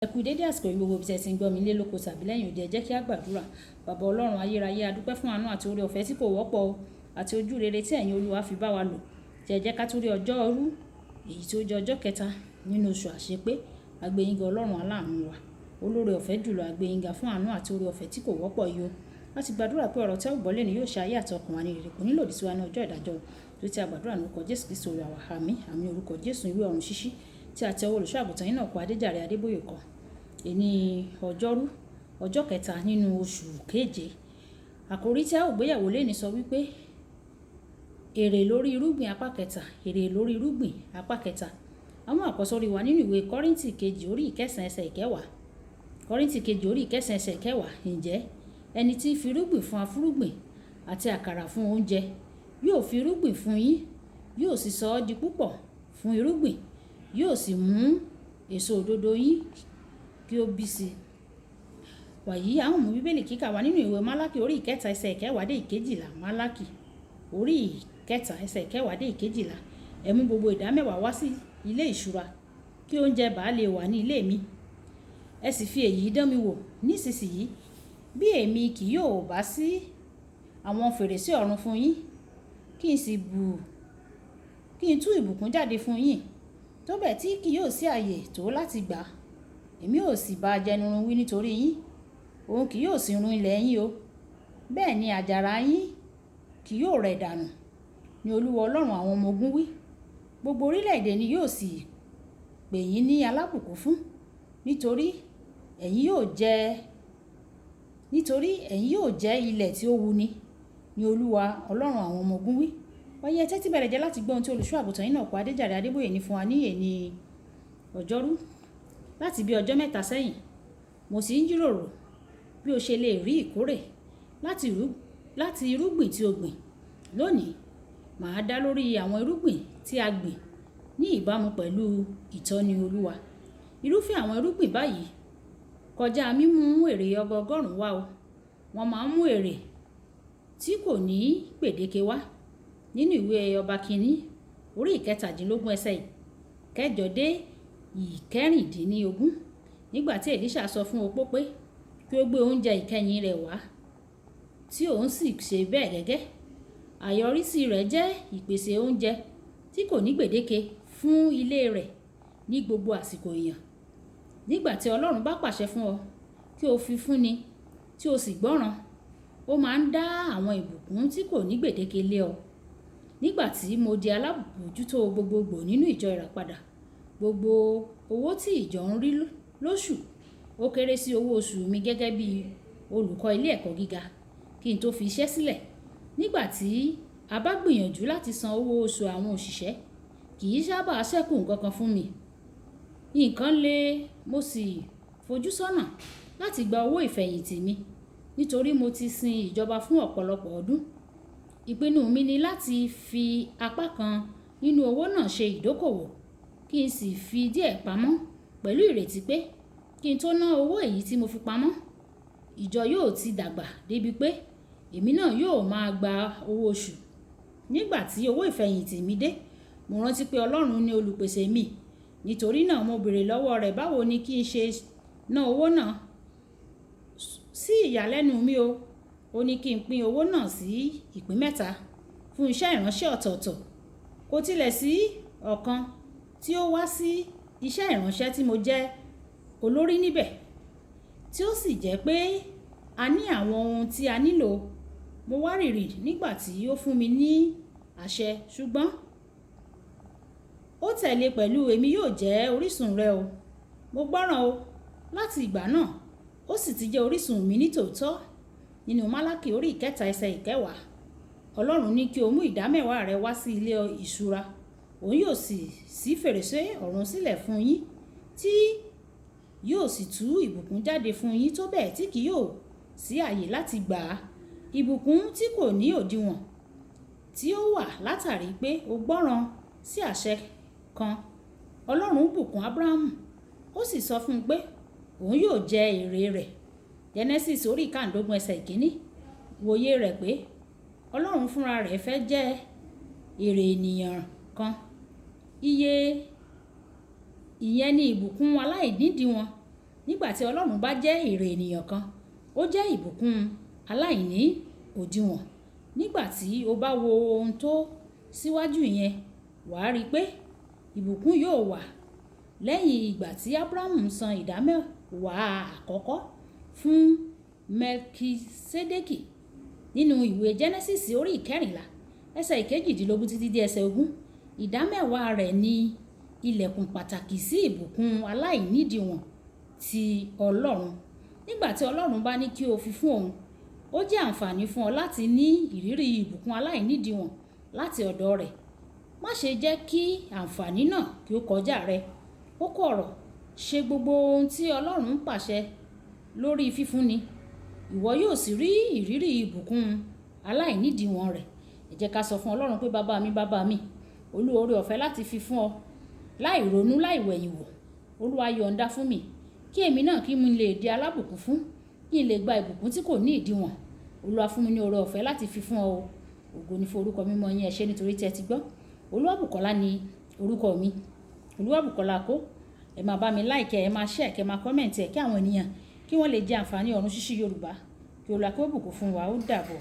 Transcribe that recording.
Ẹ kú dédé àsìkò yìí gbogbo ibi tí ẹ ti ń gbọ́ mi lé lóko tàbí lẹ́yìn odi. Ẹ jẹ́ kí a gbàdúrà. Bàbá Ọlọ́run ayérayé, a dúpẹ́ fún àánú àti oore ọ̀fẹ́ tí kò wọ́pọ̀ o, àti ojú rere tí ẹ̀yin Olúwa fi bá wa lò. Tí ẹ jẹ́ ká tún rí ọjọ́rú, èyí tí ó jẹ́ ọjọ́ kẹta nínú oṣù àṣepé. A gbé yín ga Ọlọ́run aláàánú wa. Olóore ọ̀fẹ́ jùlọ, a gbé yín ga fún àánú àti oore ọ̀fẹ́ tí kò wọ́pọ̀ yìí o. A ti gbàdúrà pé ọ̀rọ̀ tí a ó gbọ́ lónìí yóò ṣe ayé àti ọkàn wa ní rere, kò ní lòdì sí wa ní ọjọ́ ìdájọ́. Torí tí a gbàdúrà ní orúkọ Jésù Kristi Olúwa wa. Àmín. Àmín orúkọ Jésù. Ìwé ọ̀run ṣíṣí tí a ti ọwọ́ olùṣọ́ àgùntàn yín náà kọ Adéjàre Adébóyè kọ. Èní ọjọ́rú, ọjọ́ kẹta nínú oṣù keje. Àkòrí tí a ó gbéyẹ̀wò lónìí sọ wípé èrè lórí irúgbìn apá kẹta, èrè lórí irúgbìn apá kẹta. Àwọn àkọ́sórí wa nínú ìwé Kọ́ríńtì kejì orí ìkẹsàn ẹsẹ̀ ìkẹwàá. Kọ́ríńtì kejì orí ìkẹsàn ẹsẹ̀ ìkẹwàá. Ǹjẹ́ ẹni tí ń fi irúgbìn fún afúrúgbìn àti àkàrà fún oúnjẹ yóò fi irúgbìn fún yín, yóò sì sọ ọ́ di púpọ̀ fún irúgbìn, yóò sì mú èso òdodo yín kí ó bí sí. Wàyí, a ó mú Bíbélì kíkà wá nínú ìwé Málákì orí ìkẹta ẹsẹ̀ ìkẹwàá dé ìkejìlá. Málákì orí ìkẹta ẹsẹ̀ ìkẹwàá dé ìkejìlá. Ẹ mú gbogbo ìdámẹ́wàá wá sí ilé ìṣúra kí oúnjẹ bá lè wà ní ilé mi. Ẹ sì fi èyí dán mi wò nísinsìnyí, bí èmi kì yóò bá sí àwọn fèrèsé ọ̀run fún yín, kí n sì bù, kí n tú ìbùkún jáde fún yín, tó bẹ́ẹ̀ tí kì yóò sí ààyè tó láti gbà. Èmi ó sì bá ajẹnirun wí nítorí yín, òun kì yóò sì run ilẹ̀ yín o. Bẹ́ẹ̀ ni àjàrà yín kì yóò rẹ̀ dànù, ní Olúwa Ọlọ́run àwọn ọmọ ogun wí. Gbogbo orílẹ̀-èdè ni yóò sì pè yín ní alábùkún fún, nítorí ẹ̀yin yóò jẹ́, nítorí ẹ̀yin yóò jẹ́ ilẹ̀ tí ó wuni, ní Olúwa Ọlọ́run àwọn ọmọ ogun wí. Wáyé, ẹ tẹ́tí bẹ̀rẹ̀ jẹ́ láti gbọ́ ohun tí olùṣọ́ àgùntàn yín náà kọ Adéjàre Adébóyè ní fún wa ní èní ọjọ́rú. Láti bí ọjọ́ mẹ́ta sẹ́yìn, mo sì ń jíròrò bí o ṣe lè rí ìkórè láti irúgbìn tí o gbìn. Lónìí, màá dá lórí àwọn irúgbìn tí a gbìn ní ìbámu pẹ̀lú ìtọ́ni Olúwa. Irúfẹ́ àwọn irúgbìn báyìí kọjá mímú èrè ọgọọgọ́rùn wá o. Wọ́n máa ń mú èrè tí kò ní gbèdéke wá. Nínú ìwé Ọba Kínní orí ìkẹtàdínlógún ẹsẹ̀ ìkẹjọ dé ìkẹrìndínlógún. Nígbà tí Èlíṣà sọ fún opó pé kí ó gbé oúnjẹ ìkẹyìn rẹ̀ wá, tí òun sì ṣe bẹ́ẹ̀ gẹ́gẹ́. Àyọrísí rẹ̀ jẹ́ ìpèsè oúnjẹ tí kò ní gbèdéke fún ilé rẹ̀ ní gbogbo àsìkò ìyàn. Nígbà tí Ọlọ́run bá pàṣẹ fún ọ kí o fi fúnni tí o sì gbọ́ràn, ó máa ń dá àwọn ìbùkún tí kò ní gbèdéke lé ọ. Nígbà tí mo di alábòójútó gbogbogbò nínú ìjọ Ìràpadà, gbogbo owó tí ìjọ ń rí lóṣù ó kéré sí owó oṣù mi gẹ́gẹ́ bí olùkọ́ ilé ẹ̀kọ́ gíga kí n tó fi iṣẹ́ sílẹ̀. Nígbà tí a bá gbìyànjú láti san owó oṣù àwọn òṣìṣẹ́, kì í sábà ṣẹ́kù nǹkan kan fún mi. Nǹkan le, mo sì fojú sọ́nà láti gba owó ìfẹ̀yìntì mi nítorí mo ti sin ìjọba fún ọ̀pọ̀lọpọ̀ ọdún. Ìpinnu mi ni láti fi apá kan nínú owó náà ṣe ìdókòwò kí n sì fi díẹ̀ pamọ́ pẹ̀lú ìrètí pé kí n tó ná owó èyí tí mo fi pamọ́, ìjọ yóò ti dàgbà débi pé èmi náà yóò máa gba owó oṣù. Nígbà tí owó ìfẹ̀yìntì mi dé, mo rántí pé Ọlọ́run ni olùpèsè mi. Nítorí náà mo béèrè lọ́wọ́ rẹ̀ báwo ni kí n ṣe ná owó náà. Sí ìyàlẹ́nu mi o, ó ní kí n pín owó náà sí ìpín mẹ́ta fún iṣẹ́ ìránṣẹ́ ọ̀tọ̀ọ̀tọ̀. Kò tilẹ̀ sí ọ̀kan tí ó wá sí iṣẹ́ ìránṣẹ́ tí mo jẹ́ olórí níbẹ̀, tí ó sì jẹ́ pé a ní àwọn ohun tí a nílò. Mo wárìrì nígbà tí ó fún mi ní àṣẹ, ṣùgbọ́n ó tẹ̀lé pẹ̀lú èmi yóò jẹ́ orísun rẹ o. Mo gbọ́ràn o. Láti ìgbà náà, ó sì ti jẹ́ orísun mi ní tòótọ́. Nínú Málákì orí ìkẹta ẹsẹ̀ ìkẹwàá, Ọlọ́run ní kí o mú ìdámẹ́wàá rẹ wá sí ilé ìṣúra, òun yóò sì ṣí fèrèsé ọ̀run sílẹ̀ fún yín, tí yóò sì tú ìbùkún jáde fún yín tó bẹ́ẹ̀ tí kì yóò sí ààyè láti gbà á. Ìbùkún tí kò ní òdiwọ̀n tí ó wà látàrí pé o gbọ́ràn sí àṣẹ kan. Ọlọ́run bùkún Ábúráhámù, ó sì sọ fún un pé òun yóò jẹ èrè rẹ̀. Genesis orí ìkàndógún ẹsẹ̀ ìkíní. Wòye rẹ̀ pé Ọlọ́run fúnra rẹ̀ fẹ́ jẹ èrè ènìyàn kan. Iye ìyẹn ni ìbùkún aláìnídìíwọ̀n Nígbà tí Ọlọ́run bá jẹ́ èrè ènìyàn kan, ó jẹ́ ìbùkún aláìní òdiwọ̀n. Nígbà tí o bá wo ohun tó síwájú yẹn, wà á rí pé ìbùkún yóò wà. Lẹ́yìn ìgbà tí Abrahamu san ìdámẹ́wàá àkọ́kọ́ fún Melkisedeki nínú ìwé Genesis orí ìkẹrìnlá, ẹsẹ̀ ìkejìdínlógún títí dé ẹsẹ̀ 20, ìdámẹ́wàá rẹ̀ ní ìlẹ̀kùn pàtàkì sí ìbùkún aláìnídìwọ̀n ti Ọlọ́run. Nígbà tí Ọlọ́run bá ní kí o fi fún òun, ó jẹ́ àǹfààní fún ọ láti ní ìrírí ìbùkún aláìnídìwọ̀n láti ọ̀dọ̀ rẹ̀. Má ṣe jẹ́ kí àǹfààní náà kí ó kọjá rẹ. Kókó ọ̀rọ̀: ṣe gbogbo ohun tí Ọlọ́run ń pàṣẹ lórí fífúnni, ìwọ yóò sì rí ìrírí ìbùkún aláìnídìwọ̀n rẹ̀. Ẹ jẹ́ ká sọ fún Ọlọ́run pé bàbá mi, bàbá mi, Olúwa, oore ọ̀fẹ́ láti fi fún ọ láì ronú, láì wẹ̀yìn wò. Olúwa, yọ̀ǹda fún mi kí èmi náà kí n lè di alábùkún fún, kí n lè gba ìbùkún tí kò ní ìdíwọ̀n. Olúwa, fún mi ní oore ọ̀fẹ́ láti fi fún ọ o. Ògo ni fún orúkọ mímọ́ yín, ẹ ṣé nítorí tí ẹ ti gbọ́. Olúwabùkọ́lá ni orúkọ mi. Olúwabùkọ́lá kó. Ẹ máa bá mi like, ẹ máa share, kẹ máa comment ẹ kí àwọn ènìyàn kí wọ́n lè jẹ àǹfààní ọ̀run ṣíṣí Yorùbá. Kí Olúwa kí ó bùkún fún wa. Ó dàbọ̀.